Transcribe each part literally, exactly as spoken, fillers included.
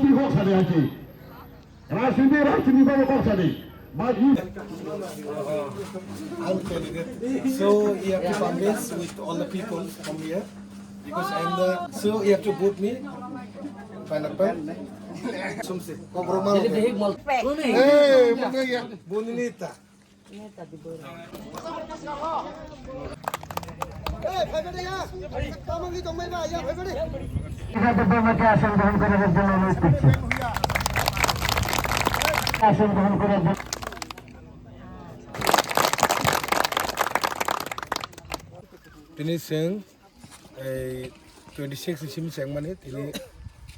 Kok sadi haji. Rajniti, rajniti bawa kok sadi. But you I'm candidate. So you have to convince with all the people from here because I'm the. So you have to vote me. Pineapple. Sumsi. Hey, mana ya? Bonita. Tini chwng, ei, twenty six ni simi chengmani, tini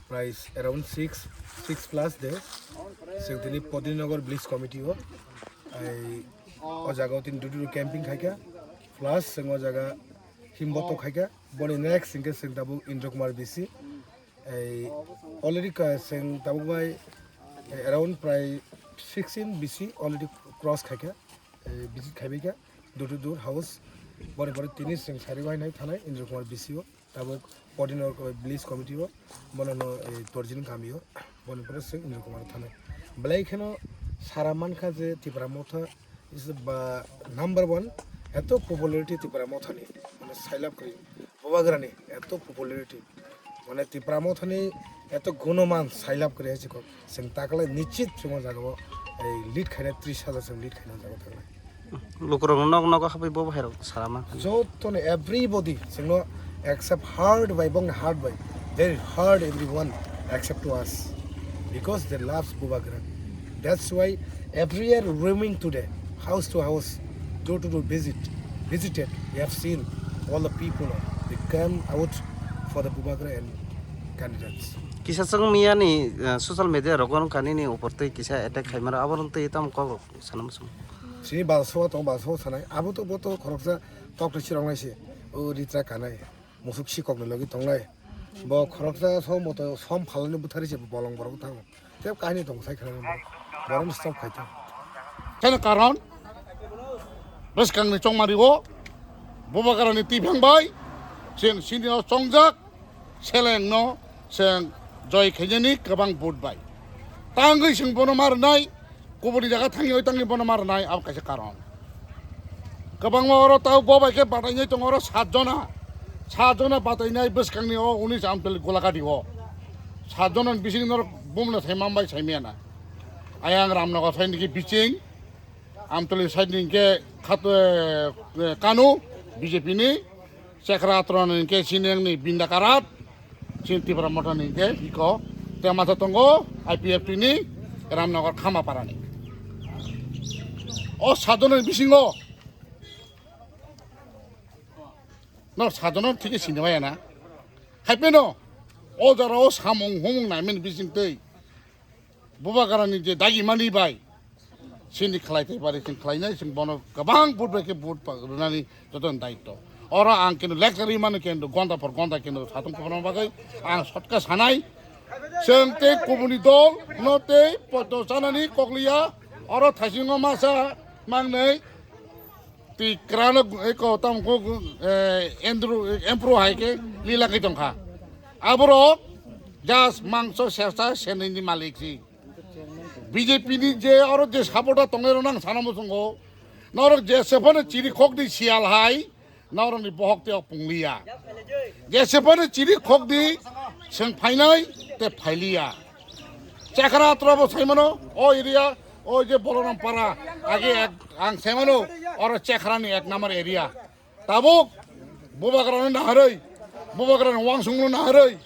price around six, six plus de. Chwng tini Podrinagar Village Committee o, ei, o jaga o tini duty camping khaikha, plus chwng o jaga himbotok khaikha. Boni next hinkhe chwng tabuk Indra Kumar B C. Ei, already ka-, chwng tabuk bai, eh, around prai sixteen B C already cross khaikha, eh, visit khaibaikha door to door house. Boni pore tini chwng sari wainai thanai Indra Kumar B C o, tabuk Podrinagar Village Committee o, bono no, eh, Torjini kami o, boni pore chwng Indra Kumar thanai. Belai kheno sara mankha je Tipra Motha is the ba-, number one, eto popularity Tipra Mothani, mane sailab kri, Bubagrani, eto popularity, mane Tipra Mothani, eto gunoman sailab kri hai chikok, chwng takle nichit chwng o jaga o, ei lead khaina tris hajar chwng lead khaina jaga takle. Lukurok nok nok hapai bo bahai rok salama. Joto ni everybody, chwng no accept heart by bong heart by, they heart everyone accept to us because they love Bubagra. That's why every year roaming today, house to house, door to door visit, visited. We have seen all the people, they come out for the Bubagra and candidates. Kisa chwng miya ni, eh, social media rogo wngkha nini upor twi kisa attack khaimaro, abo rok twi tamo kok rok sana muchung. Sini balso tong balso sanai, abo to bo to khoroksa tok to chirok nai se, o ritra kanai. Musuk sikok ni logi tonglai. Bo khoroksa som moto som phalani buthari se bolong borok thango. Tei kahini tong sai khlai borok ni stop khai tong. Kene karon bwskang ni chongmari o Bubagra ni tibang bai chwng sini o chongjak seleng no chwng joi khainani kwbang vote bai. Tangwi chwng bono marnai. Kubuni jaga thangwi tangwi bono marnai, abo kaisa karon. Kwbangma oro tao bo bai khe batainai tongo oro sat jona. Sat jona batainai bwskangni o unis Amtwlwi Golagati o. Sat jona ni bising norok bumna sai mambai sai miyana. Ayang Ramnagar sai niki biching. Amtwlwi sai niki khat, eh, eh, Kanu B J P ni. Chekra Atron ni hingke sini ni Binda Karat, sini Tipra Motha ni hingke iko, tei masa tongo I P F T ni Ramnagar Khamapara ni. O sat jona ni bisingo, no sat jona thike sini maya na. Hai phano, o jora o samung humung naimani bising tei. Bubagrani je dagimani bai, sini khlai tei bari sini khlainai, sini bono kwbang vote bai khe vote pa-, rwnani joto ni daitto. Oro ang kenu lecture ri mano kenu gonta por gonta kenu satung kokrong bagwi ang sotka sanai. Chwng tei kubuni dol no tei poto chanani kokliya, oro thaisingo masa mangnai. Twi kwrwngno eko tamo kok, eh, Andrew, Emperor hai khe lila khe tongkha. Aborok just mangso sersa senini malik si. B J P ni je oro je supporter tongnai rok nang sana muchungo. Norok je sephano chiri khok di siyal hai, norok ni bohok tei pungliya. Je sephano chiri khok di seng phainai te phailiya. Chekra Atra bo saimano, o area, o je Boloram Para, age ek, ang saimano, oro Chekra ni ek number area. Tabuk, Bubagra no naharoi, Bubagra ni wangsung no naharoi,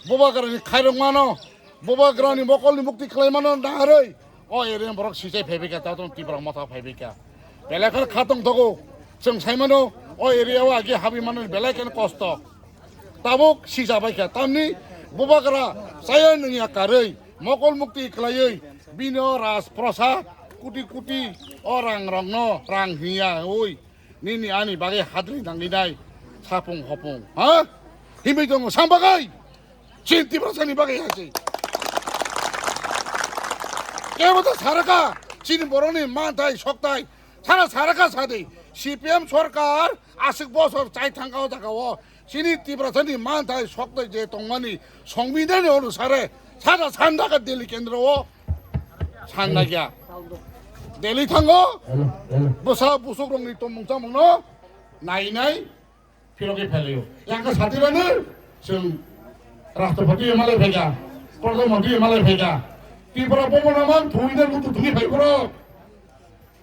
Bubagra ni khairok mano, Bubagra ni mokol ni mukti khlai mano naharoi, o area borok sichai phaibai kha, tatung Tipra Motha phaibai kha. Belai khe khatong thogo, chwng saimano, o area o age habi mano belai khe kosto. Tabuk sija bai kha, tamni Bubagra chaya nungya karwi, mokol mukti khlaiwi, bini o raj prasad, kuti kuti o rang rokno rang hiya oi, nini ani bagwi hadri nangwi nai, sapung hopung, ha? Himwi tongo sam bagwi, chini Tiprasani bagwi hai se. Kebo ta saraka, chini boroni manthai, soktai, Sara sara kha sadi, C P M sorkar aswk bosor chai thangkha o jaga o. Chini Tiprasani manthai soktai je tongmani songbidani onusare Sada sanda ka Delhi kendro o sanda kya. Delhi thango. Bwsa busuk rong ni tomung chamung no nai nai phirogwi phailaio. Yang ka satirani chwng Rashtrapati M L A phaikha, Pradhan Mantri M L A phaikha. Tripura Bhavan amang thuina lutu thungwi phai borok.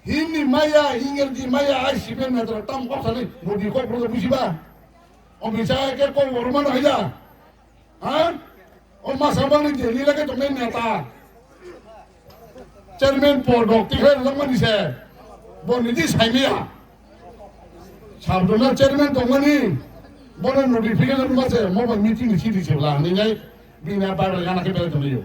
Hindi maya, Ingreji maya, ai sipen na tara tam kok sani Modi kok bro bujiba. Omisa ke kok boro mano haida. Ha? O masa bani je lila ke tongnai neta. Chairman por dok tikhe rok mani se. Bo niji saimiya. Sabdona chairman tongmani. Bono notification ma se mo ba meeting ni sidi se bla ni ngai. Bina ba ga na ke bela tongiyo.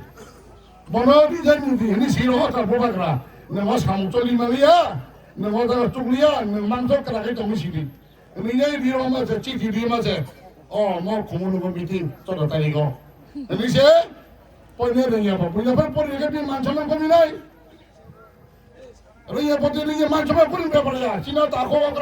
Bono di jan ni di ni siro ta bo ba gra. Ne ma samu toli maliya. Ne ma ta tukliya. Ne mang to kra ke tongi sidi. Hwnwi nai ri rw ma se, chithi ri ma se. O, mo khumulu bo meeting, chwda tarikh o. Hwnwi se, poine rwngya bo, buina phai pori rwgya bini mansa man komi nai. Rwngya bo tei rwngya mansa man komi bepar ya, china ta kho okra.